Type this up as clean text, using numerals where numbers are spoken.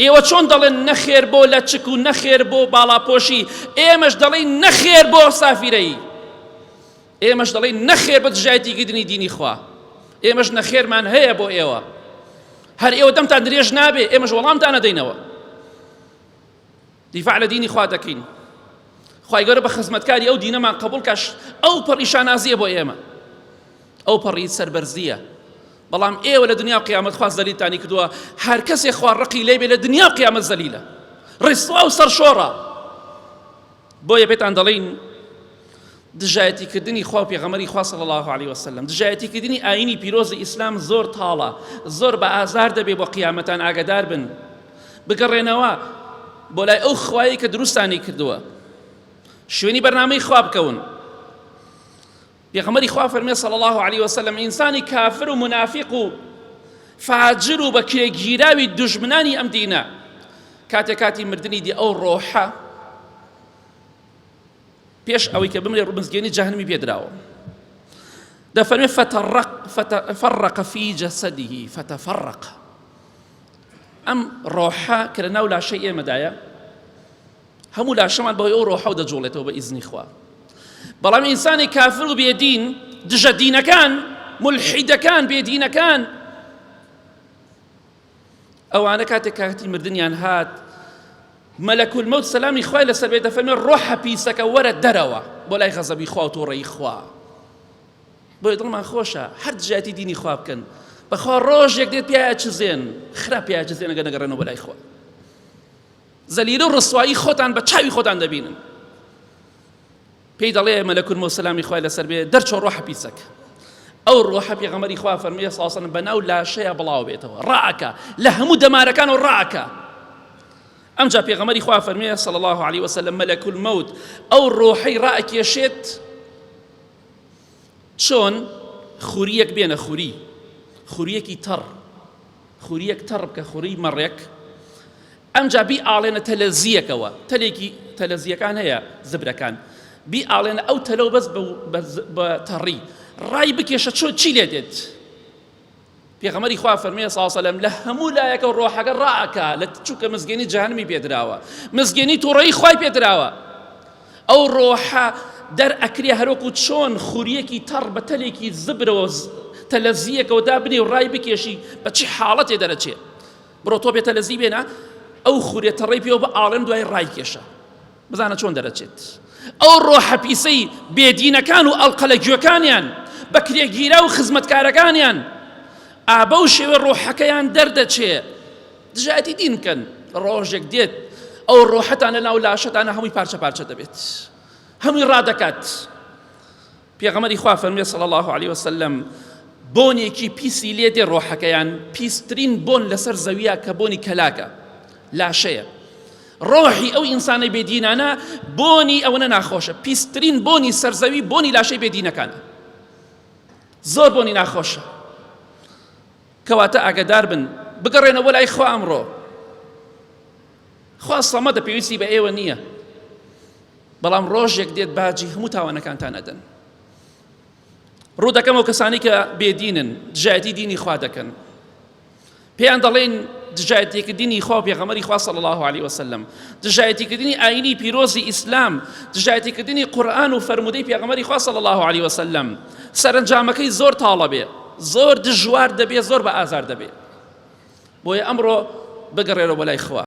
ئێوە چۆن دەڵێن نەخێر بۆ لەچک و نەخێر بۆ باڵاپۆشی، ئێمەش دەڵێین نەخێر بۆ سافیرەیی. ئێمەش دەڵێین نەخێر بە دژایەتیکردنی دینی خوا. ئێمەش نەخێرمان هەیە بۆ ئێوە. هەر ئێوە دەمتان درێژ نابێ، ئێمەش وەڵامتان ئەدەینەوە. دیفاع لە دینی خوا دەکەین. خوای گەورە بە خزمەتکاری ئەو دینەمان قبوڵ کاش ئەو پەڕی شانازیە بۆ ئێمە. ئەو پەڕی سەربەرزیە. بەڵام ئێوە لە دنیا و قیامەت خوا زەلیلتانی کردووە هەر کەسێ خوا ڕقی لێ بێ لە دنیا و قیامەت زەلیلە ڕیسوا و سەرشۆڕە بۆیە پێتان دەڵێین دژایەتیکردنی خوا و پێغەمبەری خوا صلی الله علیه وسلم دژایەتیکردنی ئاینی پیرۆزی ئیسلام زۆر تاڵە زۆر بە ئازار دەبێ بۆ قیامەتان ئاگادار بن بگەڕێنەوە بۆ لای ئەو خوایەی کە دروستانی کردووە شوێنی بەرنامەی خوا بکەون پێغەمبەری خوا فەرمێ صلی الله علیه وسلم ئینسانی کافر و منافق و فاجر و بەکرێگیراوی دوژمنانی ئەم دینە کاتێ کاتی مردنی دی ئەو ڕۆحە پێش ئەوەی کە بمرێ ڕومزگێنی جەهنمی پێدراوە دەفەرمێ فترق فتفرق في جسده فتفرق ئەم ڕۆحە کە لە ناو لاشەی ئێمەدایە هەموو لاشەمان بەهۆی ئەو ڕۆحەوە دەجوڵێتەوە بە ئیزنی خوا بەڵام ئینسانی کافر و بێدین دژە دینەکان ملحیدەکان بێدینەکان ئەوانە کاتێک کاتی مردنیان هات مەلەک المەوت سەلامی خوای لەسەر بێت دەفەرمێ ڕۆحە پیسەکە وەرە دەرەوە بۆ لای غەزەبی خوا و تووڕەیی خوا بۆیە دڵمان خۆشە هەر دژایەتی دینی خوا بکەن بەخوا ڕۆژێک دێت پیاە چزێن خراپ پیاە چزێن ئەگەر نەگەڕێنەوە بۆ لای خوا زەلیل و ڕسوایی خۆتان بە چاوی خۆتان دەبینن پێی دەڵێ مەلەک الموت سەلامی خوای لەسەر بێ دەرچۆ ڕۆحە پیسەکە ئەو ڕۆحە پێغەمبەری خوا فەرمووی صلی الله علیه و سلم بەناو لاشەیە بڵاو بێتەوە ڕائەکا لە هەموو دەمارەکان و ڕائەکا ئەمجا پێغەمبەری خوا فەرمووی صلی الله علیه وسلم مەلەک الموت ئەو ڕۆحەی ڕائەکێشێت چۆن خوریەک بێنە خوری خوریەکی تەڕ خوریەک تەڕ بکە خوری مەڕێک ئەمجا بی ئاڵێنە تەلەزیەکەوە تەلێکی تەلەزیەکان هەیە زبرەکان بی ئاڵێنە ئەو تەلەو بەس بە تەڕی ڕای بکێشە چۆن چی لێ دێت پێغەمبەری خوا فەرمی صلی الله علیه وسلم لە هەموو لایەکە ڕۆحەکە ڕائەکا لە چونکە مزگێنی جەهەنمی پێدراوە مزگێنی توڕەیی خوای پێدراوە ئەو ڕۆحە دەر ئەکرێ هەروەکو چۆن خوریەکی تەڕ بە تەلێکی زبرەوە تەلەزیەکەوە دابنێ و ڕای بکێشی بە چی حاڵەتێ دەرەچێ بڕۆ تۆ بێ تەلەزی بێنە ئەو خورێ تەڕەی پێوە بە ئاڵێن دوای ڕای کێشە بزانە چۆن دەرەچێت ئەو ڕۆحە پیسەی بێدینەکان و ئەڵقە لە گوێکانیان بە کرێگیرا و خزمەتکارەکانیان ئابە و شێوە ڕۆحەکەیان دەردەچێ دژایەتی دین بکەن ڕۆژێک دێت ئەو ڕۆحەتان لە ناو لاشەتانە هەمووی پارچە پارچە دەبێت هەمووی ڕادەکات پێغەمبەری خوا فەرمووی صلی اللە علیە وسلم بۆنێکی پیسی لێ دێ ڕۆحەکەیان پیسترین بۆن لەسەر زەویە کە بۆنی کەلاکە لاشەیە ڕۆحی ئەو ئینسانەی بێدینانە بۆنی ئەوەنە ناخۆشە پیسترین بۆنی سەرزەوی بۆنی لاشەی بێدینەکانە زۆر بۆنی ناخۆشە کەواتە ئاگدار بن بگەڕێنەوە لای خوا ئەمڕۆ خوا سەمەدە پێویستی بە ئێوە نییە بەڵام ڕۆژێک دێت باجی هەموو تاوانەکانتان ئەدەن ڕوو دەکەم ئەو کەسانی کە بێدینن دژایەتی دینی خوا دەکەن پێیان دەڵێن دژایەتیکردنی خوا و پێغەمبەری خوا صلی الله علیه وسلم دژایەتیکردنی ئاینی پیرۆزی ئیسلام دژایەتیکردنی قورئان و فەرموودەی پێغەمبەری خوا صلی الله علیه وسلم سەرەنجامەکەی زۆر تاڵە بێ زۆر دژوار دەبێ زۆر بە ئازار دەبێ بۆیە ئەمڕۆ بگەڕێرەوە بۆ لای خوا.